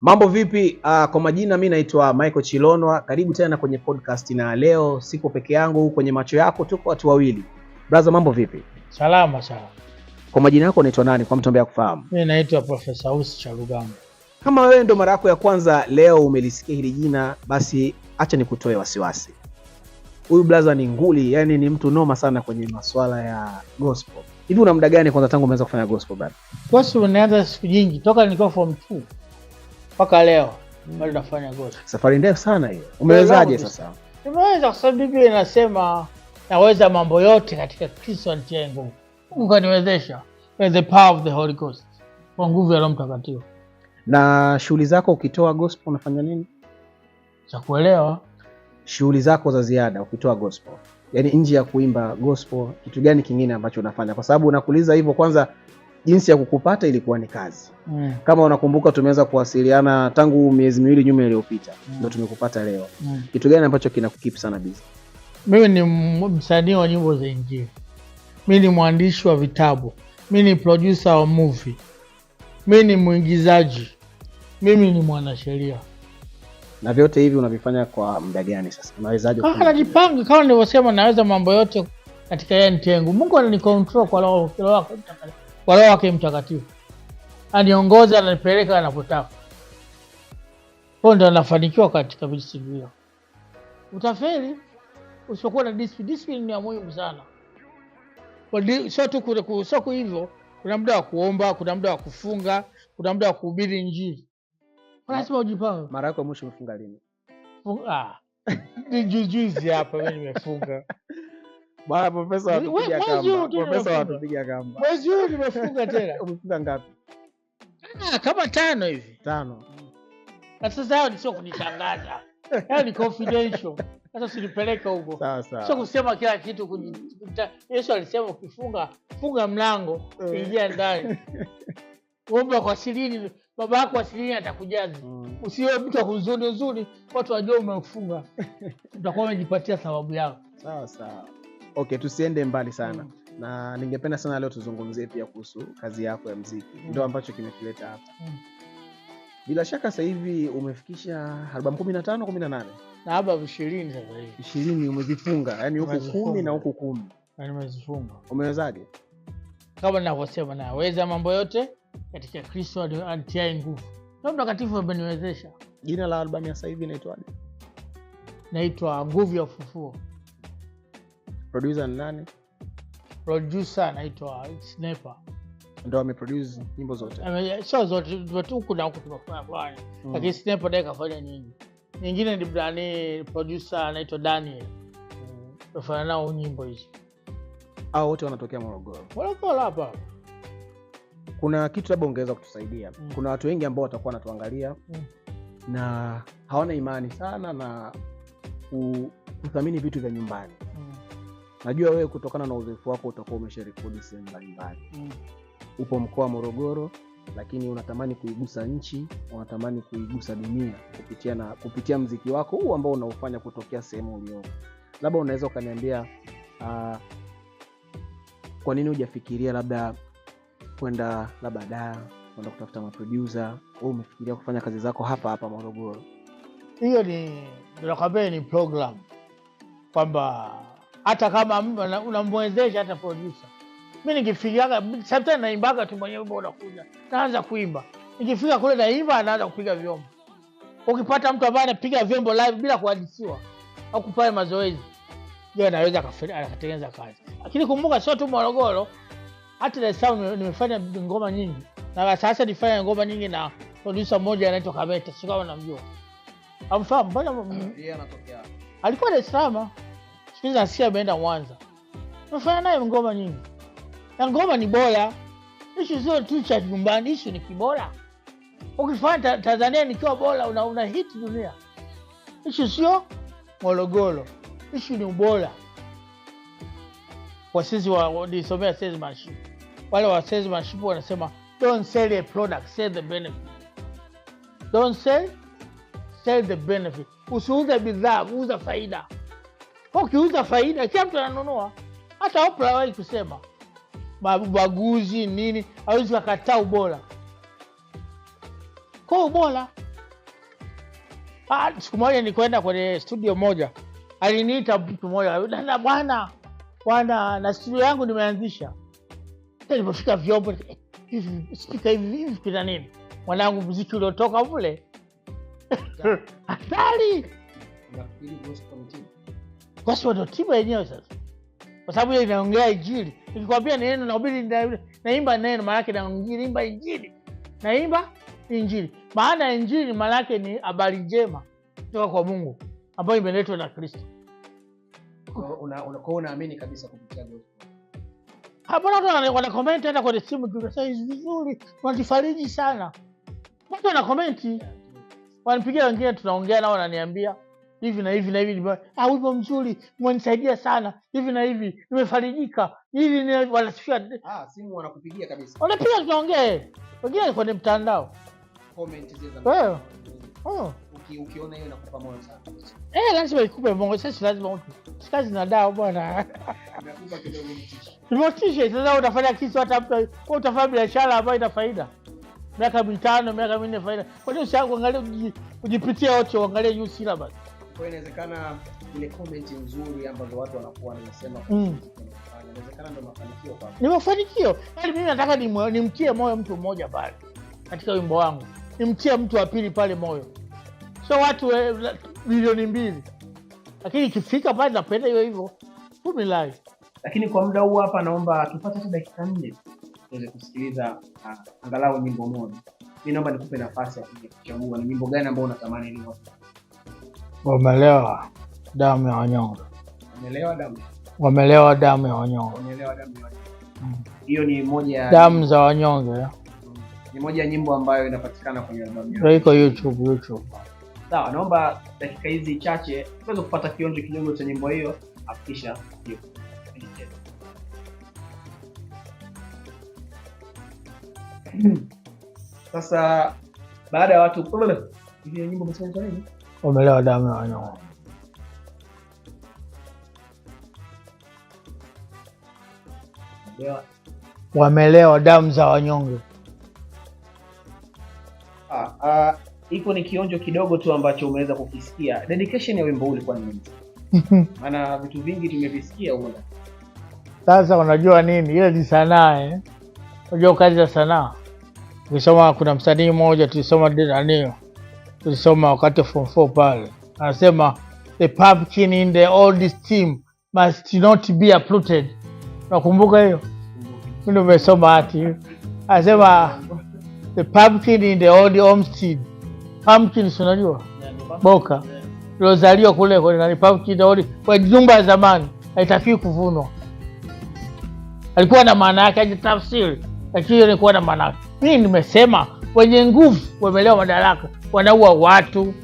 Mambo vipi? Kwa majina mi naitwa Michael Chilonwa. Karibu tena kwenye podcast, na leo siko peke yangu, kwenye macho yako tuko watu wawili. Brother, mambo vipi? Salama sana. Kwa majina yako unaitwa nani, kwa mtu ambaye akufahamu? Mimi naitwa Profesa Usi Charugamba. Kama wewe ndo mara yako ya kwanza leo umelisikia hili jina, basi acha nikutoe wasiwasi. Huyu brother ni nguli, yani ni mtu noma sana kwenye masuala ya gospel. Hivi una muda gani kwanza tangu umeanza kufanya gospel, brother? Gospel nimeanza siku nyingi, toka nilikuwa form 2 mpaka leo bado nafanya gospel. Safari ndefu sana hiyo. Umewezaje sasa? Nimeweza kwa sababu Biblia inasema naweza mambo yote katika Kristo anitiaye nguvu. Mungu kaniwezesha by the power of the Holy Ghost, kwa nguvu ya Roho Mtakatifu. Na shughuli zako ukitoa gospel unafanya nini? Cha kuelewa. Shughuli zako za ziada ukitoa gospel, yaani nje ya kuimba gospel, kitu gani kingine ambacho unafanya? Kwa sababu nakuuliza hivyo, kwanza jinsi ya kukupata ilikuwa ni kazi. Kama unakumbuka tumeweza kuwasiliana tangu miezi miwili nyuma iliyopita, ndio tumekupata leo. Kitu gani ambacho kinakukeep sana busy? Mimi ni msanii wa nyimbo za Injili, mi ni mwandishi wa vitabu, mi ni producer wa movie, mi ni mwigizaji, mimi ni mwanasheria. Na vyote hivi unavifanya kwa muda gani sasa? Unawezaje kufanya? Najipanga kama nilivyosema, naweza mambo yote katika yeye nitengu. Mungu ananicontrol kwa roho wake Mtakatifu, aniongoza, ananipeleka anapotaka. Kwa ndo anafanikiwa katika vitu hivyo. Utafeli usipokuwa na discipline. Discipline ni ya muhimu sana. Sio tu sio hivyo, kuna muda wa kuomba, kuna muda wa kufunga, kuna muda wa kuhubiri Injili. Lazima ujipange. Mara yako ya mwisho umefunga lini? Ni juzi hapa mimi nimefunga. Bwana profesa watupiga Mwezi kamba. huu tu Profesa nimefunga. watupiga kamba. Mwezi huu nimefunga tena. Umefunga ngapi? Kama 5 hivi. 5. Na sasa hayo ni sio kunitangaza. Hayo ni confidential. Sasa usinipeleke huko. Sawa sawa. Sio kusema kila kitu Yesu alisema ukifunga, funga mlango, ingia ndani. Omba kwa sirini, baba yako wa sirini atakujaza. Usiwe mtu wa huzuni huzuni, watu wajue umefunga. Utakuwa umejipatia thawabu yako. Sawa sawa. Okay, tusiende mbali sana. Na ningependa sana leo tuzungumzie pia kuhusu kazi yako ya muziki. Ndio ambacho kimetuleta hapa. Bila shaka sasa hivi umefikisha albamu 15, 18? Na albamu 20 sasa hivi. 20 umezifunga, yani huku Nimezifunga. 10 na huku 10. Na nimezifunga. Umewezaje? Kama ninavyosema, naweza mambo yote katika Kristo anitiaye nguvu. Roho Mtakatifu ameniwezesha. Jina la albamu ya sasa hivi inaitwaje? Inaitwa Nguvu ya Ufufuo. Producer ni nani? Producer anaitwa Sniper. Ndio ameproduce nyimbo zote. Sio zote, tu huku na huku tumefanya fanya. Lakini Sniper ndiye kafanya nyingi. Nyingine ni brand producer anaitwa Daniel. Tumefanya nao nyimbo hizi. Hao wote wanatokea Morogoro. Morogoro hapa. Kuna kitu labda ungeweza kutusaidia. Kuna watu wengi ambao watakuwa wanatuangalia na hawana imani sana na kuthamini vitu vya nyumbani. Najua wewe kutokana na uzoefu wako utakuwa umesharekodi sehemu mbalimbali. Upo mkoa wa Morogoro, lakini unatamani kuigusa nchi, unatamani kuigusa dunia kupitia muziki wako huu ambao unaufanya kutokea sehemu uliopo. Labda unaweza ukaniambia, kwa nini hujafikiria labda kwenda labda Dar, kwenda kutafuta maproducer, au umefikiria kufanya kazi zako hapa hapa Morogoro? Hiyo ni nakwambia ni program kwamba hata kama unamwezesha hata producer. Mimi nikifikiaga sometimes naimbaga tu mwenyewe, wimbo unakuja naanza kuimba, nikifika kule naimba, anaanza kupiga vyombo. Ukipata mtu ambaye anapiga vyombo live bila kuhadithiwa au kufanya mazoezi, yeye anaweza akatengeneza kazi. Lakini kumbuka sio tu Morogoro, hata Dar es Salaam nimefanya ngoma nyingi. Na sasa nifanya ngoma nyingi na producer mmoja anaitwa Kameta, sio kama namjua. Amfahamu? Mbona Yeye anatokea wapi? Alikuwa Dar es Salaam. Siku hizi nasikia ameenda Mwanza. Nimefanya naye ngoma nyingi. Na ngoma ni bora. Issue sio tu cha nyumbani, issue ni kibora. Ukifanya Tanzania nikiwa bora, una hit dunia. Issue sio Morogoro. Issue ni ubora. Kwa sisi nilisomea salesmanship. Wale wa salesmanship wanasema don't sell a product, sell the benefit. Don't sell, sell the benefit. Usiuze bidhaa, uza faida. Kwa ukiuza faida, kila mtu ananunua. Hata Oprah hawahi kusema ubaguzi nini, hawezi kukataa ubora. Kwa ubora Siku moja nilikwenda kwenye studio moja, aliniita mtu mmoja, dada, bwana bwana, na studio yangu nimeanzisha. Nilipofika vyombo hivi, spika hivi hivi, kuna nini mwanangu, muziki uliotoka mle hatari. Gospel ndo tiba yenyewe sasa, kwa sababu hiyo inaongea Injili. Nikikwambia neno nahubiri, naimba neno, maana yake naimba Injili, naimba Injili. Maana ya Injili maana yake ni habari njema kutoka kwa Mungu ambayo imeletwa na Kristo. Kwa unaamini kabisa kupitia gospel? Hapana, watu wana comment hata kwenye simu tu, sasa hizi vizuri, wanajifariji sana. Watu wana comment, wanipigia wengine, tunaongea nao, wananiambia hivi na hivi na hivi, wimbo mzuri, umenisaidia sana hivi na hivi, nimefarijika hivi na hivi, wanasifia. Simu wanakupigia kabisa. Wanapiga, tunaongea, wengine kwenye mtandao. Comment zile za Oh. Ukiona hiyo inakupa moyo sana. Lazima ikupe moyo. Sasa lazima mtu. Kazi na dawa bwana. Inakupa kidogo mtisho. Motisha. Sasa utafanya kitu hata mtu, utafanya biashara ambayo ina faida. Miaka 5, miaka 4 faida. Kwa nini usianze kuangalia, ujipitie wote, uangalie new syllabus? Kwa hiyo inawezekana ile comment nzuri ambazo watu wanakuwa wanasema inawezekana ndio mafanikio kwako. Ni mafanikio. Yaani mimi nataka nimtie moyo mtu mmoja pale katika wimbo wangu. Nimtie mtu wa pili pale moyo. So watu milioni 2. Lakini ikifika pale napenda hiyo hivyo. Vumilia. Lakini kwa muda huu hapa naomba tupate hata dakika 4 tuweze kusikiliza angalau nyimbo moja. Mimi naomba nikupe nafasi ya kuchagua ni nyimbo gani ambayo unatamani leo. Wamelewa damu ya wanyonge. Wamelewa damu. Wamelewa damu ya wanyonge. Wamelewa damu ya wanyonge. Hiyo ni moja ya damu za wanyonge. Ni moja ya nyimbo ambayo inapatikana kwenye albamu yako. Iko YouTube. Sawa, naomba dakika hizi chache tuweze kupata kionjo kidogo cha nyimbo hiyo, hakikisha hiyo. Sasa baada ya watu hiyo nyimbo umesema nini? Wamelewa damu ya wanyonge. Wamelewa damu za wanyonge. Iko ni kionjo kidogo tu ambacho umeweza kukisikia. Dedication ya wimbo huu ilikuwa ni nini? Maana vitu vingi tumevisikia huko. Sasa unajua nini? Ile ni sanaa. Unajua kazi ya sanaa. Ukisoma kuna msanii mmoja tulisoma nani? Tulisoma wakati form 4 pale. Anasema the pumpkin in the old steam must not be uprooted. Unakumbuka hiyo? Mimi nimesoma hati. Anasema the pumpkin in the old homestead. Pumpkin si unajua? Boka. Lozaliwa kule kwenye nani, pumpkin old, kwa nyumba ya zamani haitakiwi kuvunwa. Alikuwa na maana yake, hajatafsiri, lakini ilikuwa na maana yake. Mimi nimesema wenye nguvu wamelewa madaraka, wanaua watu,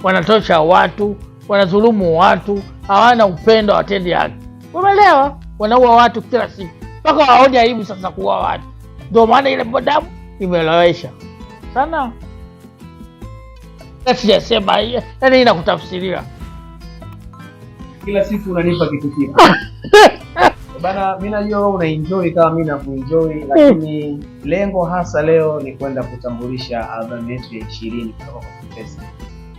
wanatosha watu, wanadhulumu watu, hawana upendo, hawatendi haki. Wamelewa, wanaua watu kila siku. Mpaka waone aibu sasa kuua watu. Ndio maana ile damu imelowesha sana. Sijasema hiyo, yaani inakutafsiria. Kila siku unanipa kitu kipya. Bana, mimi najua wewe unaenjoy kama mimi nakuenjoy, lakini lengo hasa leo ni kwenda kutambulisha albamu yetu ya 20 kutoka kwa Profesa.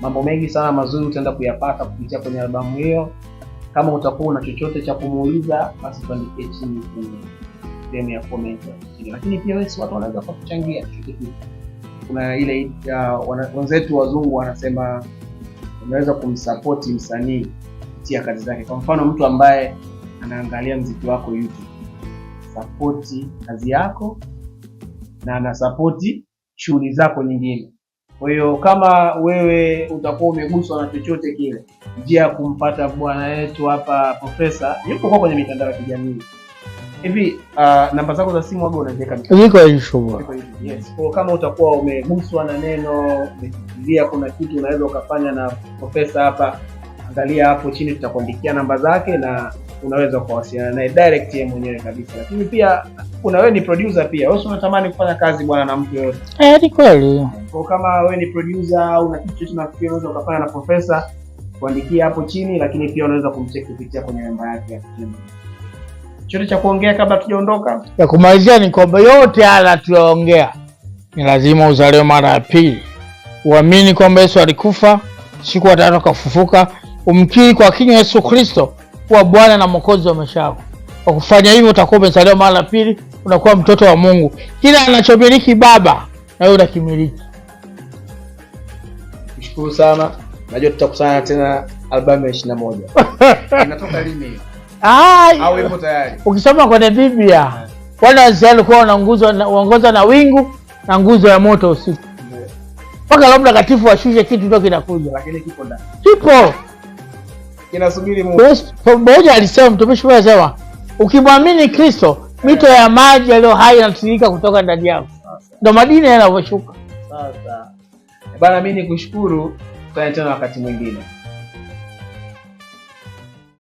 Mambo mengi sana mazuri utaenda kuyapata kupitia kwenye albamu hiyo. Kama utakuwa una chochote cha kumuuliza, basi tuandikie chini kwenye sehemu ya comment chini. Lakini pia wewe, watu wanaweza kukuchangia chochote kitu. Kuna ile wenzetu wazungu wanasema unaweza kumsupport msanii kupitia kazi zake. Kwa mfano mtu ambaye anaangalia muziki wako YouTube, support kazi yako na ana support shughuli zako nyingine. Kwa hiyo kama wewe utakuwa umeguswa na chochote kile, njia ya kumpata bwana wetu hapa Profesa yupo kwa kwenye mitandao ya kijamii. Hivi namba zako za simu waga unaziweka? Ziko YouTube. Yes. Kwa kama utakuwa umeguswa na neno, umefikiria kuna kitu unaweza ukafanya na Profesa hapa, angalia hapo chini tutakuandikia namba zake na unaweza kuwasiliana naye direct yeye mwenyewe kabisa. Lakini pia kuna wewe ni producer pia. Wewe unatamani kufanya kazi bwana na mtu yoyote. Ni kweli. Kwa kama wewe ni producer au una kitu chochote unafikiri unaweza ukafanya na Profesa, kuandikia hapo chini, lakini pia unaweza kumcheck kupitia kwenye namba yake ya simu. Chochote cha kuongea kabla tujaondoka? Ya kumalizia ni kwamba yote haya tuyaongea, ni lazima uzaliwe mara ya pili, Uamini kwamba Yesu alikufa, siku ya tatu akafufuka, umkiri kwa kinywa Yesu Kristo kuwa Bwana na Mwokozi wa maisha yako. Kwa kufanya hivyo utakuwa umezaliwa mara ya pili, unakuwa mtoto wa Mungu. Kila anachomiliki Baba na wewe unakimiliki. Kushukuru sana. Najua tutakutana tena albamu ya 21. Inatoka lini hiyo? Au ipo tayari? Ukisoma kwenye Biblia, wana wa Israeli walikuwa wanaongozwa na wingu na nguzo ya moto usiku. Mpaka Roho Mtakatifu ashushe kitu ndio kinakuja. Lakini kipo ndani. Kipo. Kinasubiri Mungu. Yesu mmoja alisema, mtumishi mmoja alisema, ukimwamini Kristo mito ya maji yaliyo hai inatiririka kutoka ndani yako. Ndio madini yanavyoshuka. Sasa. Bana, mimi nikushukuru, tutane tena wakati mwingine.